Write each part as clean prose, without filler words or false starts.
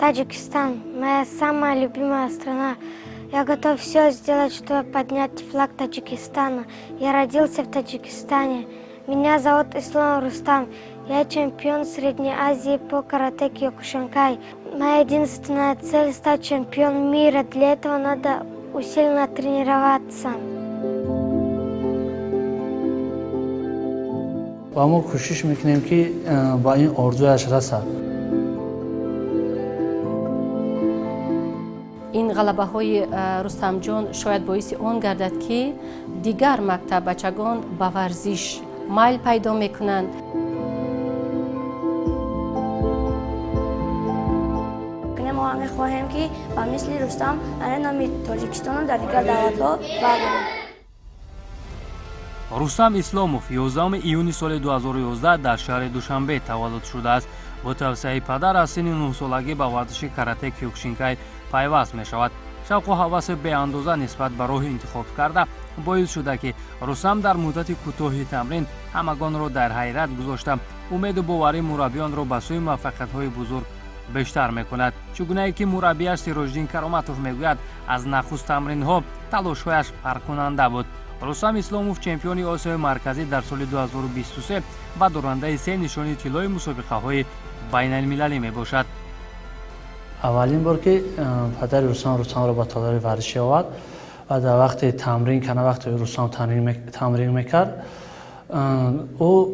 Таджикистан – моя самая любимая страна. Я готов все сделать, чтобы поднять флаг Таджикистана. Я родился в Таджикистане. Меня зовут Ислом Рустам. Я чемпион Средней Азии по карате киокушинкай. Моя единственная цель – стать чемпионом мира. Для этого надо усиленно тренироваться. Ва мо кӯшиш мекунем, ки ба ин орзуяш расад. Ин ғалабаҳои Рустамҷон шояд боиси он гардад, ки дигар мактаббачагон ба варзиш майл пайдо мекунанд. Мо мехоҳем, ки ба мисли Рустам номи Тоҷикистонро дар дигар давлатҳо бардорем. Рустам Исломов 11 июни соли 2011 дар шаҳри Душанбе таваллуд шудааст. Бо тавсияи падар аз синни 9-солагӣ ба варзиши карате киокушинкай пайваст мешавад. Шавқу ҳаваси беандоза нисбат ба роҳи интихоб карда боис шуда, ки Рустам дар муддати кӯтоҳи тамрин ҳамагонро дар ҳайрат гузошта, умеду боварии мураббиёнро ба сӯи муваффақиятҳои бузург бештар мекунад. Чӣ гунае ки мураббияш Сироҷиддин Кароматов мегӯяд, аз нахуст тамринҳо талошҳояш фарқкунанда буд. Рустам Исломов чемпиони Осиёи Марказӣ дар соли 2023 ва дорандаи се нишони тиллои мусобиқаҳои байналмилалӣ мебошад. Аввалин бор ки падари Рустам Рустамро ба толори варзишӣ овард ва дар вақти тамрин кардан, вақте Рустам тамрин мекард, ӯ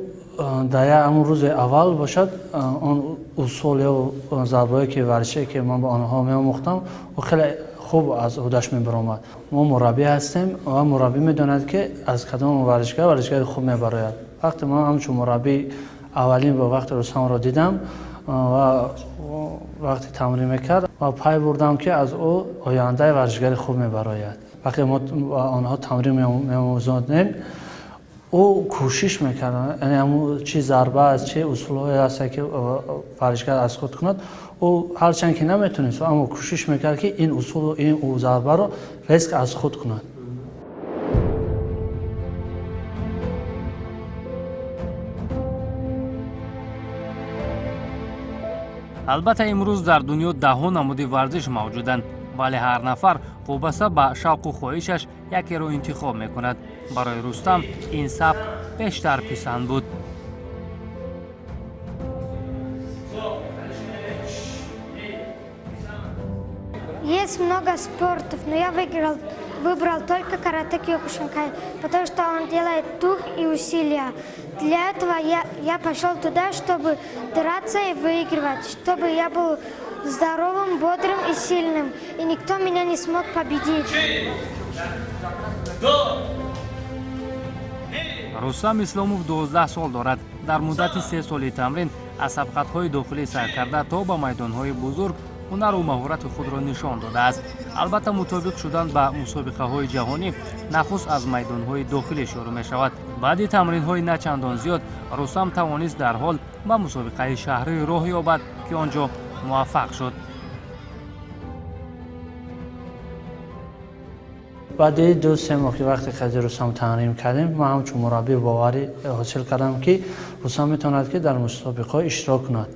дар ҳамон рӯзи аввал бошад, он усул ё зарбое ки варзише ки ман ба онҳо меомӯхтам, ӯ хеле хуб аз ӯҳдаш мебаромад. Мо мураббӣ ҳастем ва мураббӣ медонад, ки аз кадом варзишгар варзишгари хуб мебарояд. Вақте ман ҳамчун мураббӣ аввалин бор вақте Рустамро дидам ва вақте тамрин мекард ва пай бурдам, ки аз ӯ ояндаи варзишгари хуб мебарояд. Вақте мо ба онҳо тамрин меомӯзонем, ӯ кӯшиш мекард, яъне ҳамун чи зарба аст, чи усулҳое ҳаст, ки варзишгар аз худ кунад, ӯ ҳарчанд ки наметонист, аммо кӯшиш мекард, ки ин усулу ин зарбаро резко аз худ кунад. Албатта, имрӯз дар дунё даҳҳо намуди варзиш мавҷуданд, вале ҳар нафар вобаста ба шавқу хоҳишаш якеро интихоб мекунад. Барои Рустам ин сабк бештар писанд буд. Есть много спортов, но я выбрал только карате киокушинкай, потому что он делает дух и усилия. Для этого я пошел туда, чтобы драться и выигрывать, чтобы я был здоровым, бодрым и сильным, и никто меня не смог победить. Рустам Исломов 12 сол дорад. Дар муддати 3 соли тамрин аз сабқатҳои дохилӣ сар карда то ба майдонҳои бузург ҳунару маҳорати худро нишон додааст. Албатта, мутобиқ шудан ба мусобиқаҳои ҷаҳонӣ нахуст аз майдонҳои дохилӣ шурӯъ мешавад. Баъди тамринҳои на чандон зиёд Рустам тавонист дарҳол ба мусобиқаи шаҳрӣ роҳ ёбад, ки он ҷо муваффақ шуд. Баъди 2-3 моҳ, ки вақте қади Рустам тамрин кардем, ман ҳамчун мураббӣ боварӣ ҳосил кардам, ки Рустам метавонад, ки дар мусобиқаҳо иштирок кунад.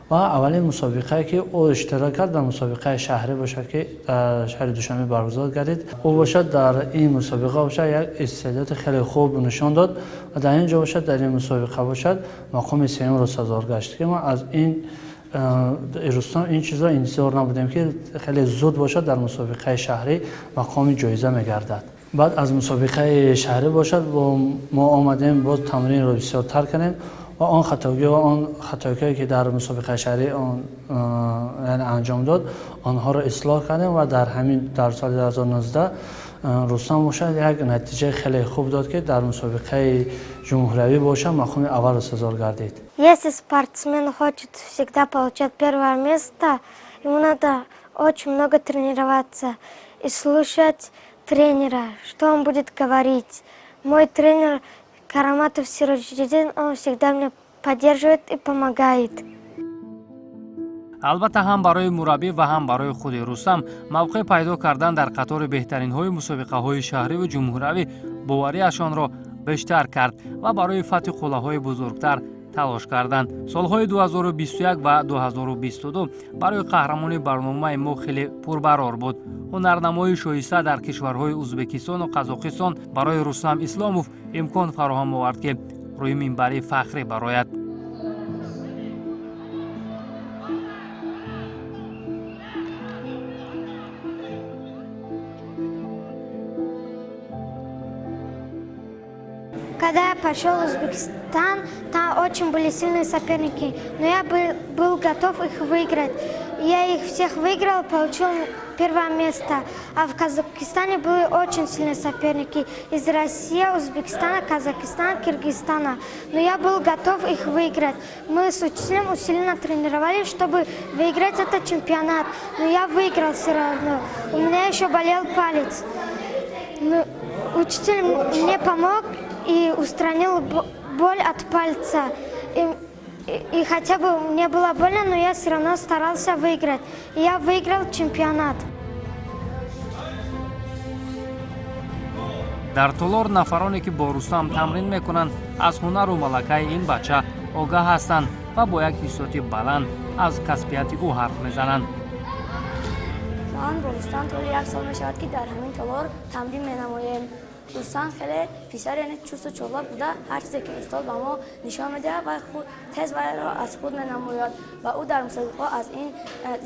Ва аввалин мусобиқае, ки ӯ иштирок кард, дар мусобиқаи шаҳрӣ бошад, ки дар шаҳри Душанбе баргузор гардид. Ӯ бошад, дар ин мусобиқа бошад, як истеъдоди хеле хуб нишон дод ва дар ин ҷо бошад, дар ин мусобиқа бошад, мақоми сеюмро сазовор гашт, ки ман аз ин Рустам ин чизро интизор набудем, ки хеле зуд бошад, дар мусобиқаи шаҳрӣ мақоми ҷоиза мегардад. Баъд аз мусобиқаи шаҳрӣ бошад, мо омадем, боз тамринро бисёртар кардем ва он хатогӣ ва он хатогиҳое, ки дар мусобиқаи шаҳрӣ он яъне анҷом дод, онҳоро ислоҳ кардем. Ва дар ҳамин дар соли 2019 Рустам бошад, як натиҷаи хеле хуб дод, ки дар мусобиқаи ҷумҳуриявӣ бошад, мақоми аввалро сазовор гардид. Если спортсмен хочет всегда получать первое место, ему надо очень много тренироваться и слушать тренера, что он будет говорить. Мой тренер Караматов Сироджидин, он всегда меня поддерживает и помогает. Албатта, ҳам барои мураббӣ ва ҳам барои худи Рустам мавқеъ пайдо кардан дар қатори беҳтаринҳои мусобиқаҳои шаҳриву ҷумҳуравӣ боварияшонро бештар кард ва барои фатҳи қуллаҳои бузургтар талош карданд. Солҳои 2021 ва 2022 барои қаҳрамони барномаи мо хеле пурбарор буд. Ҳунарнамоии шоиста дар кишварҳои Ӯзбекистону Қазоқистон барои Рустам Исломов имкон фароҳам овард, ки рӯи минбари фахрӣ барояд. Когда я пошел в Узбекистан, там очень были сильные соперники, но я был готов их выиграть. Я их всех выиграл, получил первое место. А в Казахстане были очень сильные соперники из России, Узбекистана, Казахстана, Киргизстана. Но я был готов их выиграть. Мы с учителем усиленно тренировались, чтобы выиграть этот чемпионат. Но я выиграл все равно. У меня еще болел палец. Но учитель мне помог и устранил боль от пальца. И хотя бы мне было больно, но я все равно старался выиграть. И я выиграл чемпионат. Дар толор нафароне, ки бо Рустам тамрин мекунанд, аз ҳунару малакаи ин бача огаҳ ҳастанд ва бо як ҳиссоти баланд аз касбияти ӯ ҳарф мезананд. Ман бо Рустам тӯли як сол мешавад, ки дар ҳамин толор тамрин менамоем. Рустам хеле писар, яъне чусту чолок буда, ҳар чизе ки устод ба мо нишон медиҳад, вай худ тез вайро аз худ менамояд ва ӯ дар мусобиқаҳо аз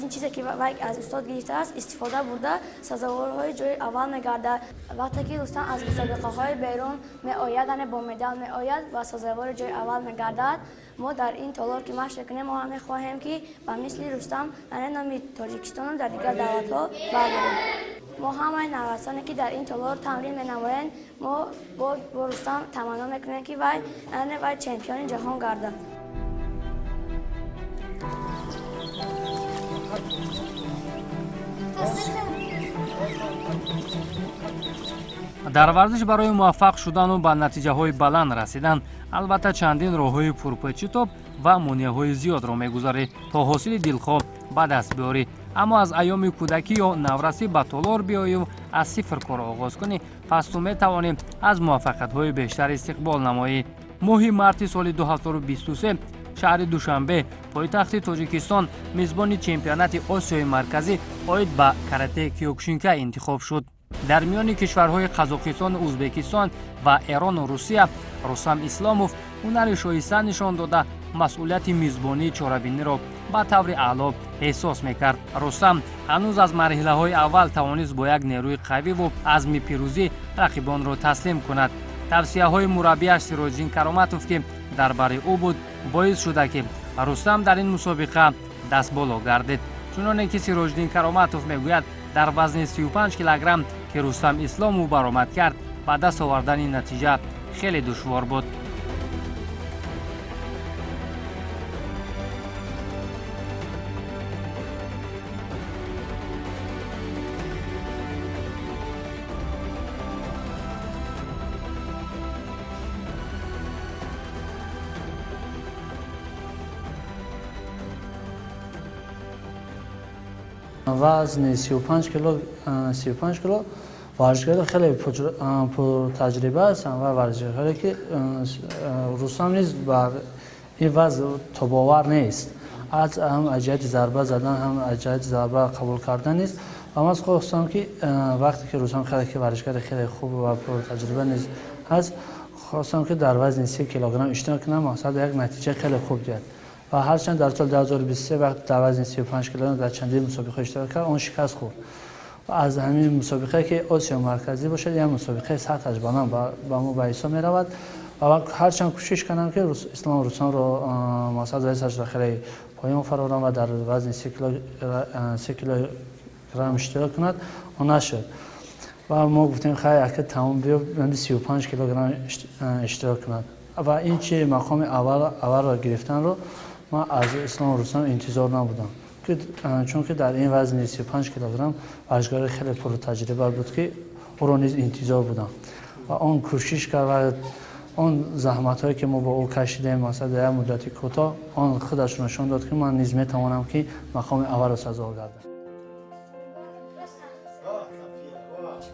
ин чизе ки вай аз устод гирифтааст истифода бурда, сазоворҳои ҷои аввал мегардад. Вақте ки Рустам аз мусобиқаҳои берун меояд, яъне бо медал меояд ва сазовори ҷои аввал мегардад, мо дар ин толор ки машқ мекунем, мо ҳам мехоҳем, ки ба мисли Рустам, яъне номи Тоҷикистону дар дигар давлатҳо бардорем. Мо ҳамаи наврасоне, ки дар ин толор тамрин менамоем, мо бо Рустам таманно мекунем, ки вай, яъне вай чемпиони ҷаҳон гардад. Дар варзиш барои муваффақ шудану ба натиҷаҳои баланд расидан албатта чандин роҳҳои пурпечутоб ва монеаҳои зиёдро мегузарӣ, то ҳосили дилхоҳ ба даст биёрӣ. Аммо аз айёми кӯдакӣ ё наврасӣ ба толор биёю аз сифр корро оғоз кунӣ, пас ту метавонӣ аз муваффақиятҳои бештар истиқбол намоӣ. Моҳи марти соли 2023 шаҳри Душанбе, пойтахти Тоҷикистон, мизбони чемпионати Осиёи Марказӣ оид ба карате киёкушинкай интихоб шуд. Дар миёни кишварҳои Қазоқистону Ӯзбекистон ва Эрону Русия Рустам Исломов ҳунари шоиста нишон дода, масъулияти мизбонии чорабиниро ба таври аъло эҳсос мекард. Рустам ҳанӯз аз марҳилаҳои аввал тавонист бо як нерӯи қавиву азми пирӯзӣ рақибонро таслим кунад. Тавсияҳои мураббияш Сироҷиддин Кароматов, ки дар бари ӯ буд, боис шуда, ки Рустам дар ин мусобиқа дастболо гардид. Чуноне ки Сироҷиддин Кароматов мегӯяд, дар вазни 35 килограмм, ки Рустам Исломов баромад кард, ба даст овардани натиҷа хеле душвор буд. Вазни 35 кило, 35 кило варзишгари хеле пуртаҷриба ҳастанд ва варзишгаре, ки Рустам низ бар ин вазн тобовар нест, аз ҳам аз ҷиҳати зарба задан, ҳам аз ҷиҳати зарба қабул кардан нест. Ва ман хостам, ки вақте ки Рустам хеле ки варзишгари хеле хуб ва пуртаҷриба низ ҳаст, хостам, ки дар вазни 30 килограмм иштирок кунам, мақсад як натиҷа хеле хуб диҳад. Ва ҳарчанд дар соли 2023 вақт дар вазни 35 килограмм дар чандин мусобиқа иштирок кард, он шикаст хӯрд. Ва аз ҳамин мусобиқае, ки Осиё Марказӣ бошад, як мусобиқаи сатҳаш баланд ба мо ба ҳисоб меравад. Ва ҳарчанд кӯшиш кардам, ки Ислом Рустамро мақсад вазашро хеле поён фарорам ва дар вазни 30 килограмм иштирок кунад, он нашуд. Ва мо гуфтем, хай, ака тамом, биё 35 килограмм иштирок кунад. Ва ин чи мақоми аввалро гирифтанро ман аз Ислом Рустам интизор набудам, чунки дар ин вазни 35 килограмм варзишгари хеле пуртаҷриба буд, ки ӯро низ интизор будам. Ва он кӯшиш кард ва он заҳматҳое, ки мо бо ӯ кашидем, масалан дар як муддати кӯтоҳ, он худаш нишон дод, ки ман низ метавонам, ки мақоми аввалро сазовор гардам.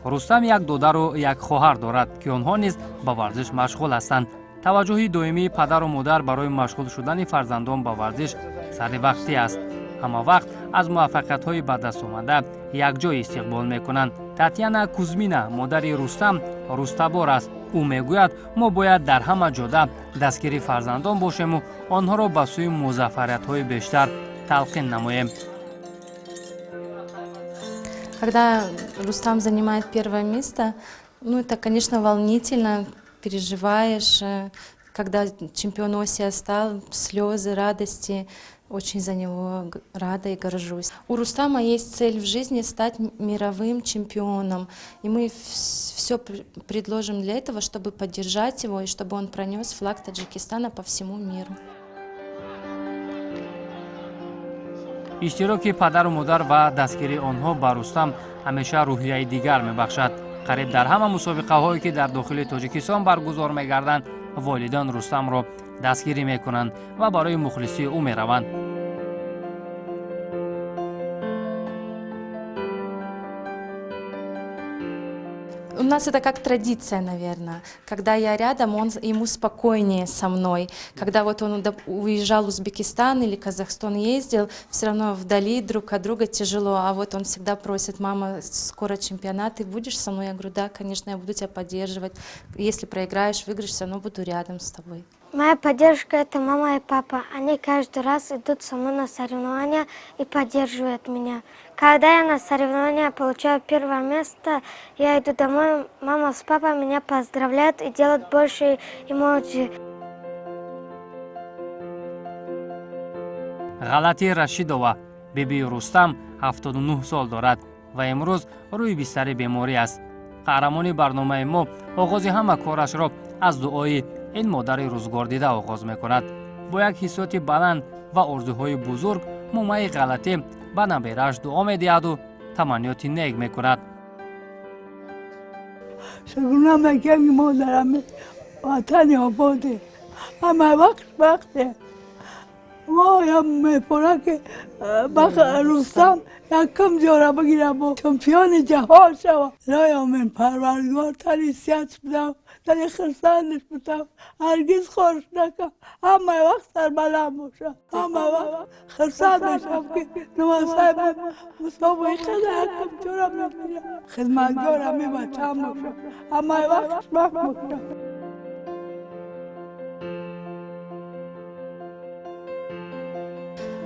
Рустам як додару як хоҳар дорад, ки онҳо низ ба варзиш машғул ҳастанд. Таваҷҷӯҳи доимии падару модар барои машғул шудани фарзандон ба варзиш саривақтӣ аст. Ҳама вақт аз муваффақиятҳои ба даст омада якҷой истиқбол мекунанд. Татьяна Кузмина, модари Рустам, рустабор аст. Ӯ мегӯяд, мо бояд дар ҳама ҷода дастгири фарзандон бошему онҳоро ба сӯи музаффариятҳои бештар талқин намоем. Когда Рустам занимает первое место, ну, это, конечно, волнительно, переживаешь. Когда чемпион Осия стал, слезы, радости, очень за него рада и горжусь. У Рустама есть цель в жизни стать мировым чемпионом. И мы все предложим для этого, чтобы поддержать его и чтобы он пронес флаг Таджикистана по всему миру. Иштироки падару модар ва дастгирии онҳо ба Рустам ҳамеша рӯҳияи дигар мебахшад. Қариб дар ҳама мусобиқаҳое, ки дар дохили Тоҷикистон баргузор мегарданд, волидон Рустамро дастгирӣ мекунанд ва барои мухлисии ӯ мераванд. У нас это как традиция, наверное. Когда я рядом, ему спокойнее со мной. Когда вот он уезжал в Узбекистан или Казахстан ездил, все равно вдали друг от друга тяжело. А вот он всегда просит: мама, скоро чемпионат, ты будешь со мной? Я говорю: да, конечно, я буду тебя поддерживать. Если проиграешь, выиграешь, все равно буду рядом с тобой. Моя поддержка – это мама и папа. Они каждый раз идут со мной на соревнования и поддерживают меня. Когда я на соревнования получаю первое место, я иду домой, мама с папой меня поздравляют и делают больше эмоций. Ғалати Рашидова, бибии Рустам, 79 сол дорад ва имрӯз рӯи бистари беморӣ аст. Қаҳрамони барномаи мо оғози ҳама корашро аз дуои ин модари рӯзгордида оғоз мекунад. Бо як ҳиссиёти баланд ва орзуҳои бузург момаи Ғалатӣ ба наберааш дуо медиҳаду таманниёти нек мекунад. Шукрона мекунем, ки модарам ватани ободе, ҳама вақт вақте мо мепора, ки Рустам якум ҷора бигира, бо чемпиони ҷаҳон шава. Илоҳи омин, Парвардигор тани сиҳат бидам, тани хурсандаш бидам, ҳаргиз хорш накам, ҳама вақт сарбаланд боша. Ҳама вақт хурсанд мешавам, ки нумасай мусобиқада якум ҷора мегирам. Хизматгор ҳами бачаам боша, ҳама вақт хушбахт боша.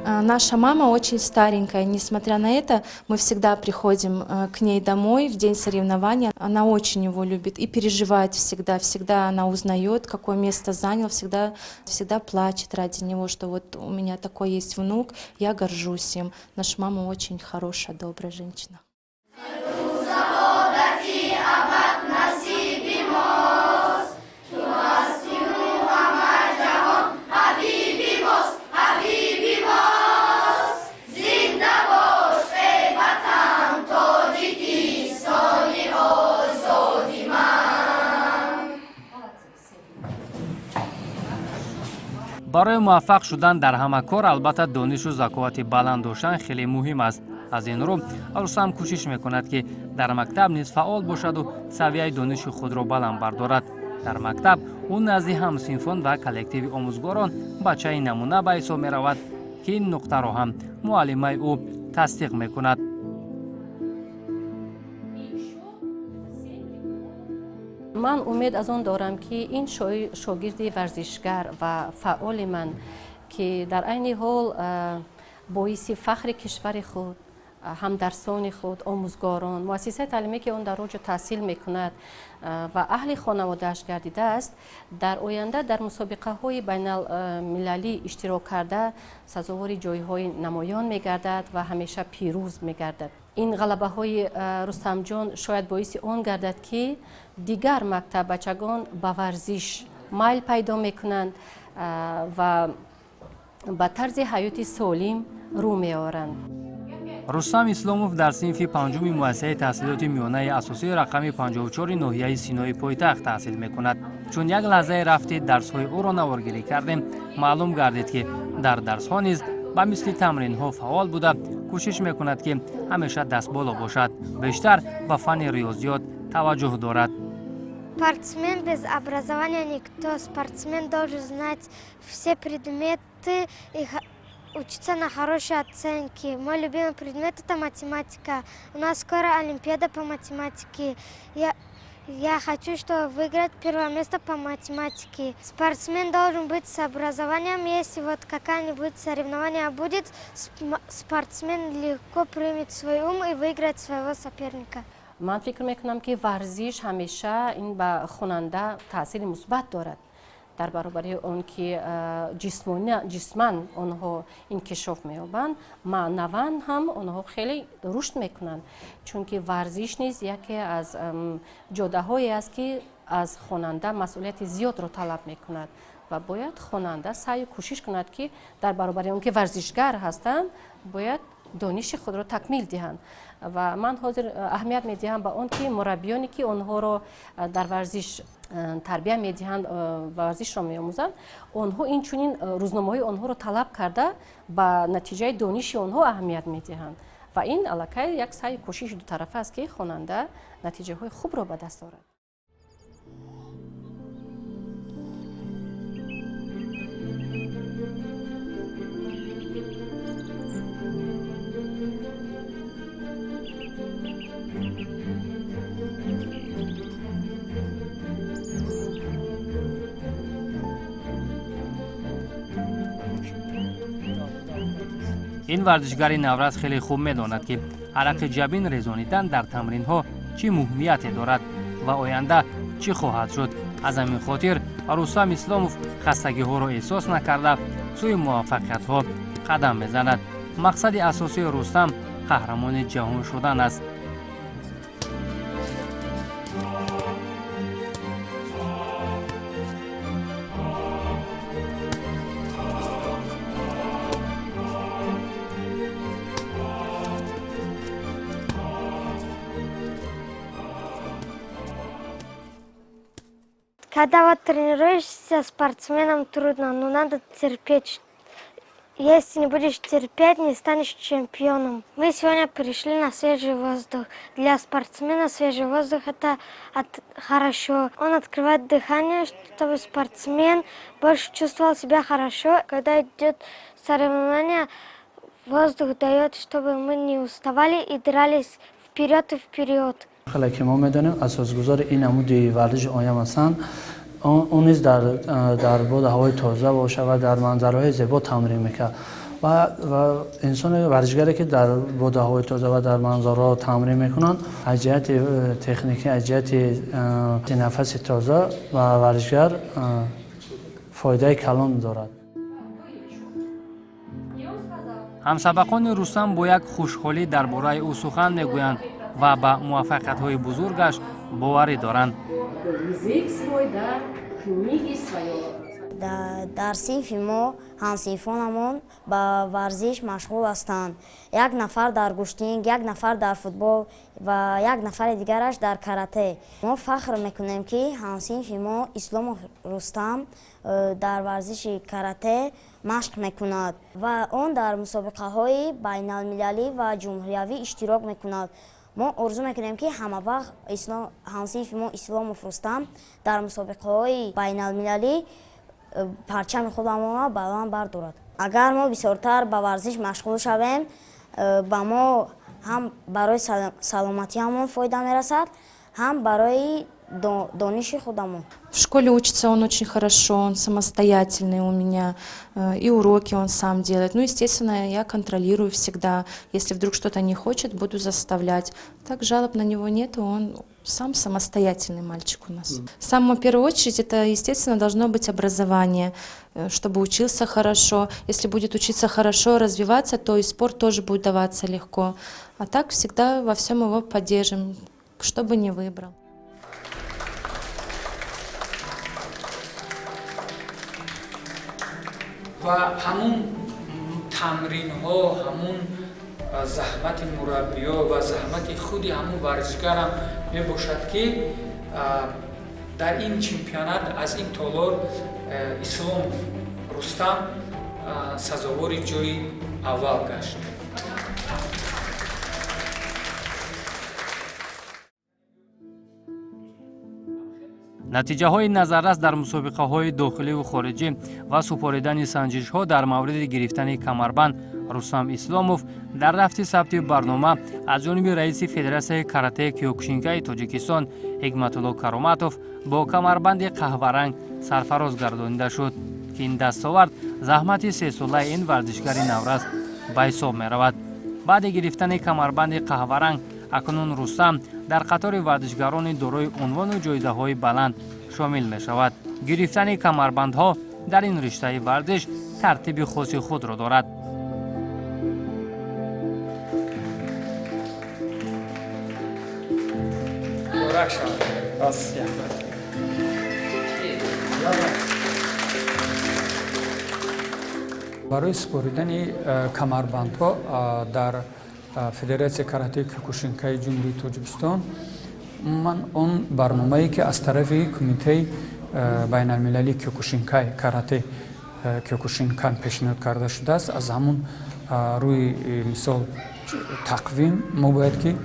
Наша мама очень старенькая, несмотря на это, мы всегда приходим к ней домой в день соревнования. Она очень его любит и переживает всегда, всегда она узнает, какое место занял, всегда, всегда плачет ради него, что вот у меня такой есть внук, я горжусь им. Наша мама очень хорошая, добрая женщина. Барои муваффақ шудан дар ҳама кор албатта донишу заковати баланд доштан хеле муҳим аст. Аз ин рӯ Рустам кӯшиш мекунад, ки дар мактаб низ фаъол бошаду савияи дониши худро баланд бардорад. Дар мактаб ӯ назди ҳамсинфон ва коллективи омӯзгорон бачаи намуна ба ҳисоб меравад, ки ин нуқтаро ҳам муаллимаи ӯ тасдиқ мекунад. Ман умед аз он дорам, ки ин шогирди варзишгар ва фаъоли ман, ки дар айни ҳол боиси фахри кишвари худ, ҳамдарсони худ, омӯзгорон, муассисаи таълимӣ, ки он дар он ҷо таҳсил мекунад, ва аҳли хонаводааш гардидааст, дар оянда дар мусобиқаҳои байналмилалӣ иштирок карда, сазовори ҷойҳои намоён мегардад ва ҳамеша пирӯз мегардад. Ин ғалабаҳои Рустамҷон шояд боиси он гардад, ки дигар мактаббачагон ба варзиш майл пайдо мекунанд ва ба тарзи ҳаёти солим рӯ меоранд. Рустам Исломов дар синфи панҷуми муассисаи таҳсилоти миёнаи асосии рақами 54 ноҳияи Синои пойтахт таҳсил мекунад. Чун як лаҳзаи рафти дарсҳои ӯро наворгирӣ кардем, маълум гардид, ки дар дарсҳо низ ба мисли тамринҳо фаъол буда, кӯшиш мекунад, ки ҳамеша дастболо бошад. Бештар ба фанни риёзиёт таваҷҷӯҳ дорад. Спортсмен без образования никто. Спортсмен должен знать все предметы и учиться на хорошие оценки. Мой любимый предмет – это математика. У нас скоро олимпиада по математике. Я хочу, чтобы выиграть первое место по математике. Спортсмен должен быть с образованием. Если вот какая-нибудь соревнование будет, спортсмен легко примет свой ум и выиграет своего соперника. Ман фикр мекунам, ки варзиш ҳамеша ин ба хонанда таъсири мусбат дорад. Дар баробари он ки ҷисман онҳо инкишоф меёбанд, маънаван ҳам онҳо хеле рушд мекунанд, чунки варзиш низ яке аз ҷодаҳое аст, ки аз хонанда масъулияти зиёдро талаб мекунад ва бояд хонанда саъю кӯшиш кунад, ки дар баробари он ки варзишгар ҳастанд, бояд дониши худро такмил диҳанд. Ва ман ҳозир аҳамият медиҳам ба он ки мураббиёне, ки онҳоро дар варзиш тарбия медиҳанд ва варзишро меомӯзанд, онҳо инчунин рӯзномаҳои онҳоро талаб карда, ба натиҷаи дониши онҳо аҳамият медиҳанд. Ва ин аллакай як саъю кӯшиши дутарафа аст, ки хонанда натиҷаҳои хубро ба даст орад. Ин варзишгари наврас хеле хуб медонад, ки арақи ҷабин резонидан дар тамринҳо чӣ муҳимияте дорад ва оянда чӣ хоҳад шуд. Аз ҳамин хотир Рустам Исломов хастагиҳоро эҳсос накарда, сӯи муваффақиятҳо қадам мезанад. Мақсади асосии Рустам қаҳрамони ҷаҳон шудан аст. Когда вот тренируешься, спортсменам трудно, но надо терпеть. Если не будешь терпеть, не станешь чемпионом. Мы сегодня пришли на свежий воздух. Для спортсмена свежий воздух – это хорошо. Он открывает дыхание, чтобы спортсмен больше чувствовал себя хорошо. Когда идет соревнование, воздух дает, чтобы мы не уставали и дрались вперед и вперед. Хеле ки мо медонем, асосгузори ин намуди варзиши оям ҳастанд. Ӯ низ дар боду ҳавои тоза боша ва дар манзараҳои зебо тамрин мекард. Ва инсони варзишгаре, ки дар боду ҳавои тоза ва дар манзараҳо тамрин мекунанд, аз ҷиҳати техникӣ, аз ҷиҳати нафаси тоза ва варзишгар фоидаи калон дорад. Ҳамсабақони Рустам бо як хушҳолӣ дар бораи ӯ сухан мегӯянд ва ба муваффақиятҳои бузургаш боварӣ доранд. Дар синфи мо ҳамсинфонамон ба варзиш машғул ҳастанд. Як нафар дар гӯштинг, як нафар дар футбол ва як нафари дигараш дар карате. Мо фахр мекунем, ки ҳамсинфи мо Исломов Рустам дар варзиши карате машқ мекунад ва он дар мусобиқаҳои байналмилалӣ ва ҷумҳуриявӣ иштирок мекунад. Мо орзу мекунем, ки ҳама вақт ҳамсинфи мо Исломов Рустам дар мусобиқаҳои байналмилалӣ парчами худамонро баланд бардорад. Агар мо бисёртар ба варзиш машғул шавем, ба мо ҳам барои саломатиамон фоида мерасад, ҳам барои дониши худамон. В школе учится он очень хорошо, он самостоятельный у меня, и уроки он сам делает. Ну, естественно, я контролирую всегда. Если вдруг что-то не хочет, буду заставлять. Так жалоб на него нету, он сам самостоятельный мальчик у нас. В самую первую очередь, это, естественно, должно быть образование, чтобы учился хорошо. Если будет учиться хорошо, развиваться, то и спорт тоже будет даваться легко. А так всегда во всем его поддержим, что бы ни выбрал. Ва ҳамун тамринҳо, ҳамун заҳмати мураббиё ва заҳмати худи ҳамун варзишгарам мебошад, ки дар ин чемпионат аз ин толор Исломов Рустам сазовори ҷои аввал гашт. Натиҷаҳои назаррас дар мусобиқаҳои дохиливу хориҷӣ ва супоридани санҷишҳо дар мавриди гирифтани камарбанд Рустам Исломов дар рафти сабти барнома аз ҷониби раиси Федератсияи каратеи киёкушинкаи Тоҷикистон Ҳикматулло Кароматов бо камарбанди қаҳваранг сарфароз гардонида шуд, ки ин дастовард заҳмати сесолаи ин варзишгари наврас ба ҳисоб меравад. Баъди гирифтани камарбанди қаҳваранг акнун Рустам дар қатори варзишгарони дорои унвону ҷоизаҳои баланд шомил мешавад. Гирифтани камарбандҳо дар ин риштаи варзиш тартиби хоси худро дорад. Барои супоридани камарбандҳо дар Федератсияи каратеи киёкушинкаи Ҷумҳурии Тоҷикистон умуман он барномае, ки аз тарафи Кумитаи байналмилалии киёкушинкай карате киёкушинкан пешниҳод карда шудааст, аз ҳамун рӯи мисол тақвим мо бояд ки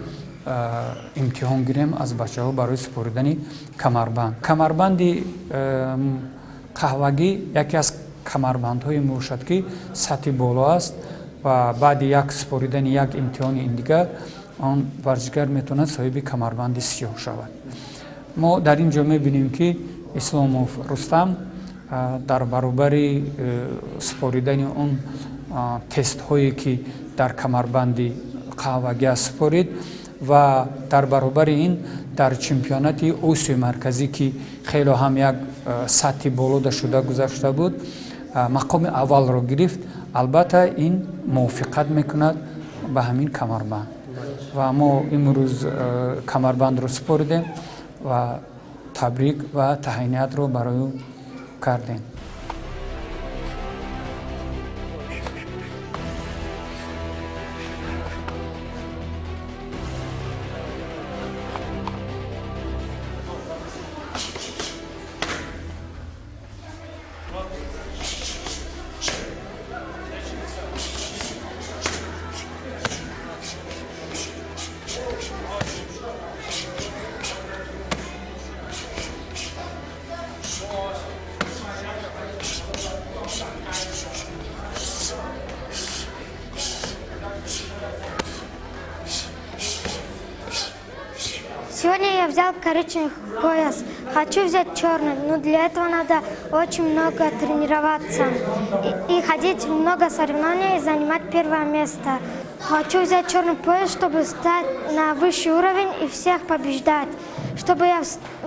имтиҳон гирем аз бачаҳо барои супоридани камарбанд. Камарбанди қаҳвагӣ яке аз камарбандҳое мебошад, ки сатҳи боло аст ва баъди як супоридани як имтиҳони ин дигар он варзишгар метавонад соҳиби камарбанди сиёҳ шавад. Мо дар ин ҷо мебинем, ки Исломов Рустам дар баробари супоридани он тестҳое, ки дар камарбанди қаҳвагӣ аст, супорид ва дар баробари ин дар чемпионати Осиёи Марказӣ, ки хело ҳам як сатҳи болода шуда гузашта буд, мақоми аввалро гирифт. Албатта, ин мувофиқат мекунад ба ҳамин камарбанд ва мо имрӯз камарбандро супоридем ва табрик ва таҳниятро барои ӯ кардем. Сегодня я взял коричневый пояс. Хочу взять черный, но для этого надо очень много тренироваться и ходить в много соревнований и занимать первое место. Хочу взять черный пояс, чтобы стать на высший уровень и всех побеждать. Чтобы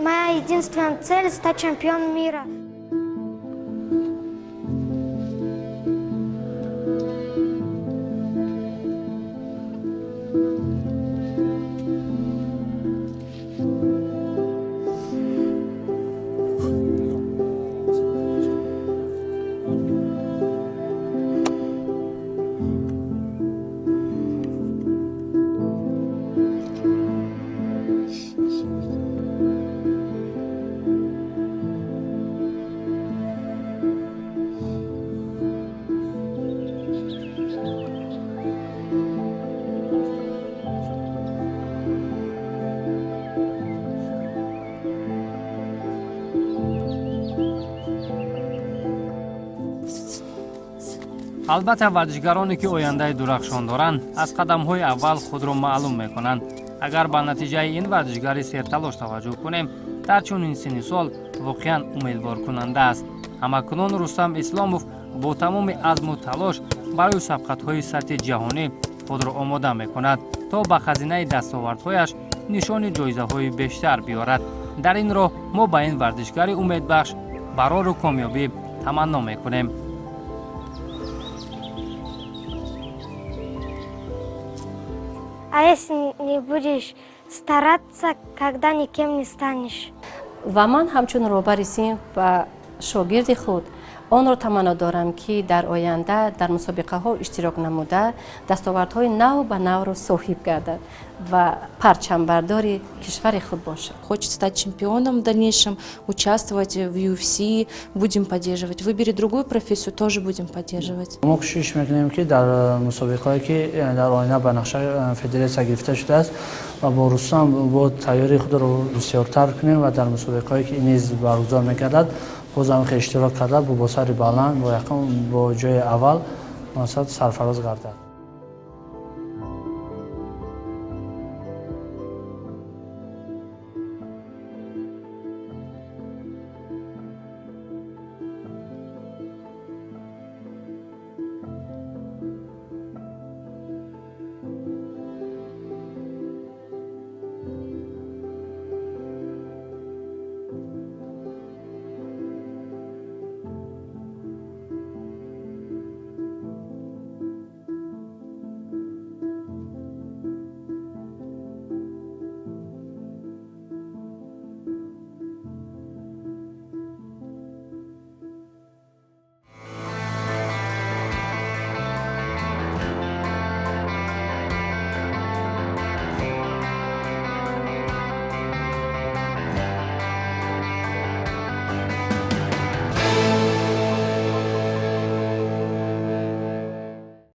моя единственная цель — стать чемпионом мира. Албатта, варзишгароне, ки ояндаи дурахшон доранд, аз қадамҳои аввал худро маълум мекунанд. Агар ба натиҷаи ин варзишгари серталош таваҷҷӯҳ кунем, дар чунин синни сол воқеан умедворкунанда аст. Ҳамакунун Рустам Исломов бо тамоми азму талош барои сабқатҳои сатҳи ҷаҳонӣ худро омода мекунад, то ба хазинаи дастовардҳояш нишони ҷоизаҳои бештар биёрад. Дар ин роҳ мо ба ин варзишгари умедбахш барору комёбӣ таманно мекунем. А если не будешь стараться, когда никем не станешь? Ва ман ҳамчун роҳбари синф ба шогирди худ Онро таманно дорам, ки дар оянда дар мусобиқаҳо иштирок намуда, дастовардҳои нав ба навро соҳиб гардад ва парчамбардори кишвари худ бошад. Хочет стать чемпионом в дальнейшем, участвовать в UFC, будем поддерживать. Выберет другую профессию, тоже будем поддерживать. Мо кӯшиш мекунем, ки дар мусобиқаҳое, ки дар оянда ба нақша федератсия гирифта шудааст, ва бо Рустам бо тайёрии худро бисёртар кунем ва дар мусобиқаҳое, ки низ баргузор мегардад, боз ҳам иштирок карда, бо сари баланд, бо якум, бо ҷои аввал, масалан, сарфароз гардад.